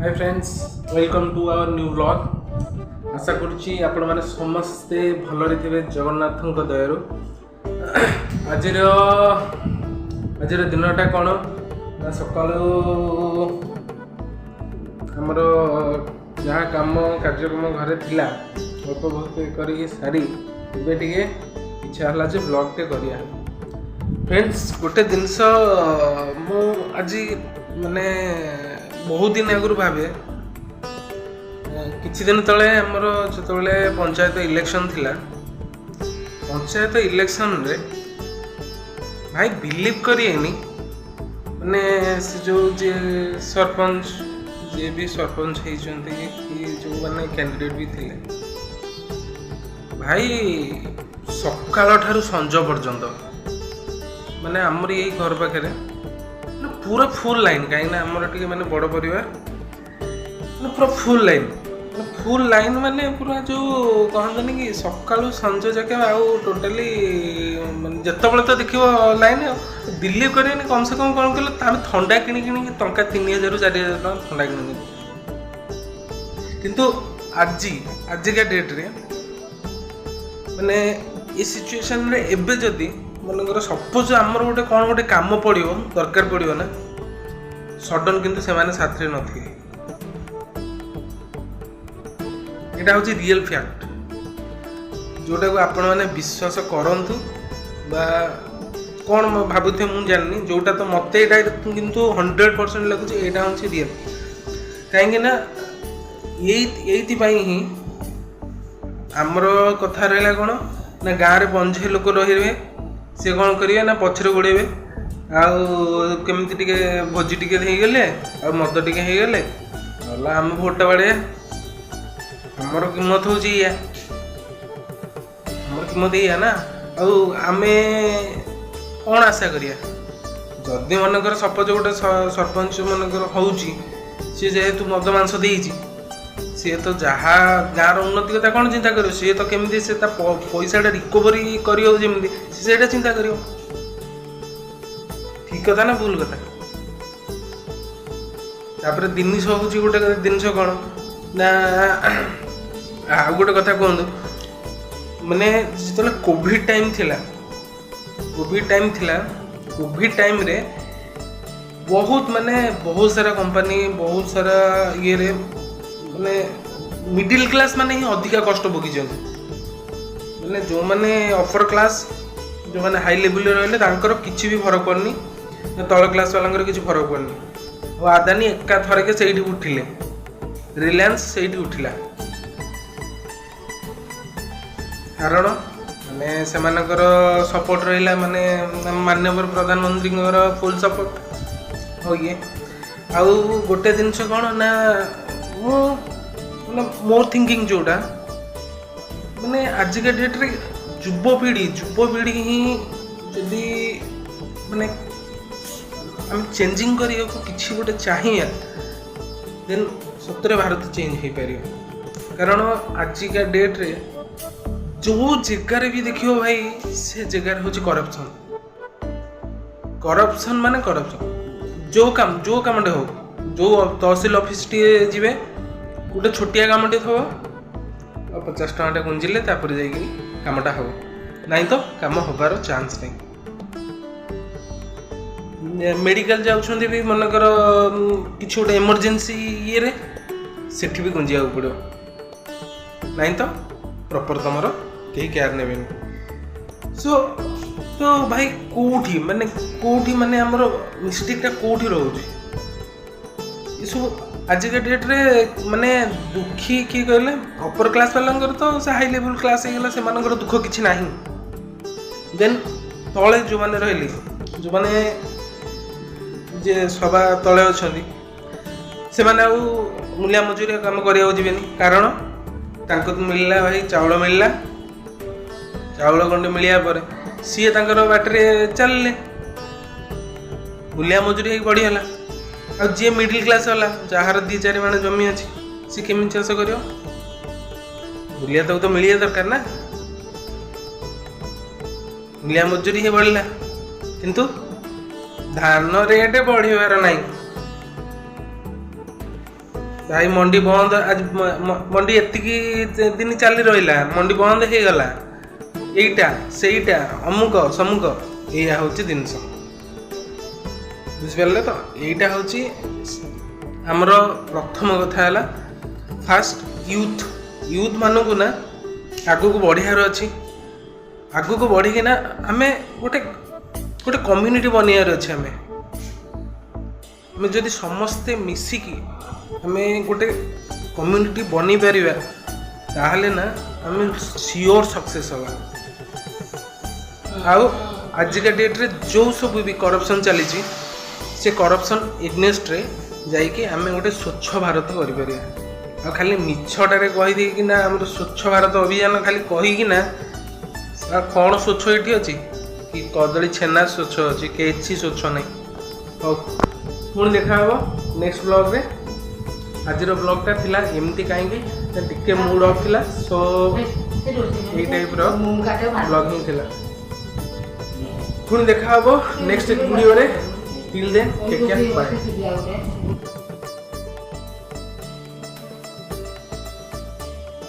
Hi friends, welcome to our new vlog. ଆଶା କରୁଛି ଆପଣମାନେ ସମସ୍ତେ ଭଲରେ ଥିବେ ଜଗନ୍ନାଥଙ୍କ ଦୟାରୁ। ଆଜିର ଦିନଟା କ'ଣ ନା, ସକାଳୁ ଆମର ଯାହା କାମ କାର୍ଯ୍ୟକ୍ରମ ଘରେ ଥିଲା ଅଳ୍ପ ବହୁତ କରିକି ସାରି ଏବେ ଟିକେ ଇଚ୍ଛା ହେଲା ଯେ ବ୍ଲଗ୍ଟେ କରିବା। ଫ୍ରେଣ୍ଡସ୍, ଗୋଟେ ଜିନିଷ ମୁଁ ଆଜି ମାନେ ବହୁତ ଦିନ ଆଗରୁ ଭାବେ, କିଛି ଦିନ ତଳେ ଆମର ଯେତେବେଳେ ପଞ୍ଚାୟତ ଇଲେକ୍ସନ୍ ଥିଲା, ପଞ୍ଚାୟତ ଇଲେକ୍ସନରେ ଭାଇ ବିଲିଭ୍ କରିବେନି, ମାନେ ସେ ଯେଉଁ ଯିଏ ସରପଞ୍ଚ, ଯିଏ ବି ସରପଞ୍ଚ ହେଇଛନ୍ତି କି ଯେଉଁମାନେ କ୍ୟାଣ୍ଡିଡେଟ୍ ବି ଥିଲେ, ଭାଇ ସକାଳ ଠାରୁ ସଞ୍ଜ ପର୍ଯ୍ୟନ୍ତ ମାନେ ଆମର ଏଇ ଘର ପାଖରେ ମାନେ ପୁରା ଫୁଲ୍ ଲାଇନ୍। କାହିଁକିନା ଆମର ଟିକେ ମାନେ ବଡ଼ ପରିବାର, ମାନେ ପୁରା ଫୁଲ୍ ଲାଇନ୍, ମାନେ ଫୁଲ୍ ଲାଇନ୍, ମାନେ ପୁରା ଯେଉଁ କହନ୍ତିନି କି ସକାଳୁ ସଞ୍ଜ ଯାକେ। ଆଉ ଟୋଟାଲି ମାନେ ଯେତେବେଳେ ତ ଦେଖିବ ଲାଇନ୍। ଆଉ ବିଲିଭ୍ କରିବେନି, କମ୍ ସେ କମ୍ କ'ଣ କହିଲ, ଆମେ ଥଣ୍ଡା କିଣି କିଣିକି ଟଙ୍କା 3000ରୁ 4000 ଟଙ୍କା ଥଣ୍ଡା କିଣି। କିନ୍ତୁ ଆଜିକା ଡେଟ୍ରେ ମାନେ ଏ ସିଚୁଏସନ୍ରେ ଏବେ ଯଦି ମନେକର ସପୋଜ୍ ଆମର ଗୋଟେ କ'ଣ ଗୋଟେ କାମ ପଡ଼ିବ, ଦରକାର ପଡ଼ିବ ନା ସଡନ୍, କିନ୍ତୁ ସେମାନେ ସାଥିରେ ନଥିବେ। ଏଇଟା ହେଉଛି ରିଏଲ୍ ଫ୍ୟାକ୍ଟ, ଯେଉଁଟାକୁ ଆପଣମାନେ ବିଶ୍ୱାସ କରନ୍ତୁ ବା କ'ଣ ଭାବୁଥିବେ ମୁଁ ଜାଣିନି। ଯେଉଁଟା ତ ମୋତେ ଏଇଟା କିନ୍ତୁ 100% ଲାଗୁଛି ଏଇଟା ହେଉଛି ରିଏଲ୍। କାହିଁକି ନା ଏଇଥିପାଇଁ ହିଁ ଆମର କଥା ରହିଲା କ'ଣ ନା, ଗାଁରେ ବଞ୍ଝେ ଲୋକ ରହିବେ, ସେ କ'ଣ କରିବେ ନା ପଛରେ ଗୋଡ଼େଇବେ, ଆଉ କେମିତି ଟିକେ ଭୋଜି ଟିକେ ହେଇଗଲେ ଆଉ ମଦ ଟିକେ ହେଇଗଲେ ନହେଲେ ଆମେ ଭୋଟଟା ବାଡ଼େଇବା। ଆମର କିମ୍ମତ ହେଉଛି ଏଇଆ, ଆମର କିମ୍ମତ ଏଇଆ ନା। ଆଉ ଆମେ କ'ଣ ଆଶା କରିବା? ଯଦି ମନେକର ସପୋଜ ଗୋଟେ ସରପଞ୍ଚ ମନେକର ହେଉଛି, ସିଏ ଯେହେତୁ ମଦ ମାଂସ ଦେଇଛି, ସିଏ ତ ଯାହା ଗାଁର ଉନ୍ନତି କଥା କ'ଣ ଚିନ୍ତା କରିବ? ସିଏ ତ କେମିତି ସେ ତା ପଇସାଟା ରିକଭରି କରିବ ଯେମିତି, ସେ ସେଇଟା ଚିନ୍ତା କରିବ। ଠିକ କଥା ନା ଭୁଲ କଥା? ତାପରେ ଜିନିଷ ହେଉଛି ଗୋଟେ ଜିନିଷ କ'ଣ ନା, ଆଉ ଗୋଟେ କଥା କୁହନ୍ତୁ, ମାନେ ଯେତେବେଳେ କୋଭିଡ଼ ଟାଇମ୍ ଥିଲା, କୋଭିଡ଼ ଟାଇମ୍ ଥିଲା, କୋଭିଡ଼ ଟାଇମ୍ରେ ବହୁତ ମାନେ ବହୁତ ସାରା କମ୍ପାନୀ, ବହୁତ ସାରା ଇଏରେ ମାନେ ମିଡ଼ିଲ୍ କ୍ଲାସ୍ ମାନେ ହିଁ ଅଧିକା କଷ୍ଟ ଭୋଗିଛନ୍ତି। ମାନେ ଯେଉଁମାନେ ଅପର କ୍ଲାସ୍, ଯେଉଁମାନେ ହାଇ ଲେଭେଲରେ ରହିଲେ, ତାଙ୍କର କିଛି ବି ଫରକ ପଡ଼ୁନି, ତଳ କ୍ଲାସ୍ ବାଲାଙ୍କର କିଛି ଫରକ ପଡ଼ୁନି। ଆଉ ଆଦାନୀ ଏକାଥରକେ ସେଇଠି ଉଠିଲେ, ରିଲାଏନ୍ସ ସେଇଠି ଉଠିଲା। କାରଣ ମାନେ ସେମାନଙ୍କର ସପୋର୍ଟ ରହିଲା, ମାନେ ମାନ୍ୟବର ପ୍ରଧାନମନ୍ତ୍ରୀଙ୍କର ଫୁଲ୍ ସପୋର୍ଟ। ଆଉ ଇଏ ଆଉ ଗୋଟେ ଜିନିଷ କ'ଣ ନା, ମୁଁ ମାନେ ମୋ ଥିଙ୍କିଂ ଯେଉଁଟା, ମାନେ ଆଜିକା ଡେଟ୍ରେ ଯୁବପିଢ଼ି ହିଁ ଯଦି ମାନେ ଆମେ ଚେଞ୍ଜିଂ କରିବାକୁ କିଛି ଗୋଟେ ଚାହିଁବା, ଦେନ୍ ସତରେ ଭାରତ ଚେଞ୍ଜ ହେଇପାରିବ। କାରଣ ଆଜିକା ଡେଟ୍ରେ ଯେଉଁ ଜାଗାରେ ବି ଦେଖିବ ଭାଇ, ସେ ଜାଗାରେ ହେଉଛି କରପ୍ସନ୍। କରପ୍ସନ୍ ମାନେ କରପ୍ସନ୍। ଯେଉଁ କାମଟେ ହଉ, ଯେଉଁ ତହସିଲ ଅଫିସଟିଏ ଯିବେ, ଗୋଟେ ଛୋଟିଆ କାମଟେ ଥିବ, ଆଉ 50 ଟଙ୍କାଟେ ଗୁଞ୍ଜିଲେ ତାପରେ ଯାଇକିରି କାମଟା ହବ, ନାଇଁ ତ କାମ ହବାର ଚାନ୍ସ ନାହିଁ। ମେଡ଼ିକାଲ ଯାଉଛନ୍ତି ବି ମନେକର କିଛି ଗୋଟେ ଏମର୍ଜେନ୍ସି ଇଏରେ, ସେଠି ବି ଗୁଞ୍ଜିବାକୁ ପଡ଼ିବ, ନାଇଁ ତ ପ୍ରପର ତମର କେହି କେୟାର ନେବେନି। ସୋ ତ ଭାଇ କେଉଁଠି ମାନେ କେଉଁଠି ମାନେ ଆମର ମିଷ୍ଟେକ୍ଟା କେଉଁଠି ରହୁଛି ଏସବୁ? ଆଜିକା ଡେଟ୍ରେ ମାନେ ଦୁଃଖୀ କିଏ କହିଲେ, ଅପର କ୍ଲାସ୍ ବାଲାଙ୍କର ତ ସେ ହାଇ ଲେଭେଲ୍ କ୍ଲାସ୍ ହେଇଗଲା, ସେମାନଙ୍କର ଦୁଃଖ କିଛି ନାହିଁ। ଦେନ୍ ତଳେ ଯେଉଁମାନେ ରହିଲେ, ଯେଉଁମାନେ ଯେ ସବା ତଳେ ଅଛନ୍ତି, ସେମାନେ ଆଉ ମୂଲିଆ ମଜୁରିଆ କାମ କରିବାକୁ ଯିବେନି। କାରଣ ତାଙ୍କୁ ତ ମିଳିଲା ଭାଇ ଚାଉଳ ମିଳିଲା, ଚାଉଳ ଗଣ୍ଡେ ମିଳିବା ପରେ ସିଏ ତାଙ୍କର ବାଟରେ ଚାଲିଲେ, ମୂଲିଆ ମଜୁରି ହେଇକି ବଢ଼ିଗଲା। ଆଉ ଯିଏ ମିଡ଼ିଲ୍ କ୍ଲାସ୍ ହେଲା, ଯାହାର 2-4 ମାଣ ଜମି ଅଛି, ସିଏ କେମିତି ଚାଷ କରିବ? ମୂଲିଆ ତାକୁ ତ ମିଳିବା ଦରକାର ନା। ମୂଲିଆ ମଜୁରି ହିଁ ବଢ଼ିଲା, କିନ୍ତୁ ଧାନ ରେଟ୍ ବଢ଼ିବାର ନାହିଁ। ଭାଇ, ମଣ୍ଡି ବନ୍ଦ ଆଜି, ମଣ୍ଡି ଏତିକି ଦିନ ଚାଲି ରହିଲା, ମଣ୍ଡି ବନ୍ଦ ହେଇଗଲା, ଏଇଟା ସେଇଟା ଅମୁକ ସମୁକ, ଏଇଆ ହେଉଛି ଜିନିଷ। ବୁଝିପାରିଲେ ତ? ଏଇଟା ହେଉଛି ଆମର ପ୍ରଥମ କଥା ହେଲା, ଫାଷ୍ଟ ୟୁଥ୍। ୟୁଥ୍ ମାନଙ୍କୁ ନା ଆଗକୁ ବଢ଼ିବାର ଅଛି। ଆଗକୁ ବଢ଼ିକିନା ଆମେ ଗୋଟେ ଗୋଟେ କମ୍ୟୁନିଟି ବନେଇବାର ଅଛି। ଆମେ ଆମେ ଯଦି ସମସ୍ତେ ମିଶିକି ଆମେ ଗୋଟେ କମ୍ୟୁନିଟି ବନେଇ ପାରିବା, ତାହେଲେ ନା ଆମେ ସିଓର ସକ୍ସେସ୍ ହେବା। ଆଉ ଆଜିକା ଡେଟ୍ରେ ଯେଉଁ ସବୁ ବି କରପସନ୍ ଚାଲିଛି, ସେ କରପସନ୍ ଏଗନେଷ୍ଟରେ ଯାଇକି ଆମେ ଗୋଟେ ସ୍ୱଚ୍ଛ ଭାରତ କରିପାରିବା। ଆଉ ଖାଲି ମିଛଟାରେ କହିଦେଇକିନା ଆମର ସ୍ୱଚ୍ଛ ଭାରତ ଅଭିଯାନ ଖାଲି କହିକିନା, ଆଉ କ'ଣ ସ୍ୱଚ୍ଛ ଏଇଠି ଅଛି କି? କଦଳୀ ଛେନା ସ୍ୱଚ୍ଛ ଅଛି? କିଛି ସ୍ୱଚ୍ଛ ନାହିଁ। ହଉ, ପୁଣି ଦେଖା ହେବ ନେକ୍ସଟ ବ୍ଲଗ୍ରେ। ଆଜିର ବ୍ଲଗ୍ଟା ଥିଲା ଏମିତି, କାହିଁକି ନା ଟିକେ ମୁଡ୍ ଅଫ୍ ଥିଲା, ସୋ ଏଇ ଟାଇପ୍ର ବ୍ଲଗ୍ ହିଁ ଥିଲା। ପୁଣି ଦେଖା ହେବ ନେକ୍ସଟ ଭିଡ଼ିଓରେ। Till then, take care, bye.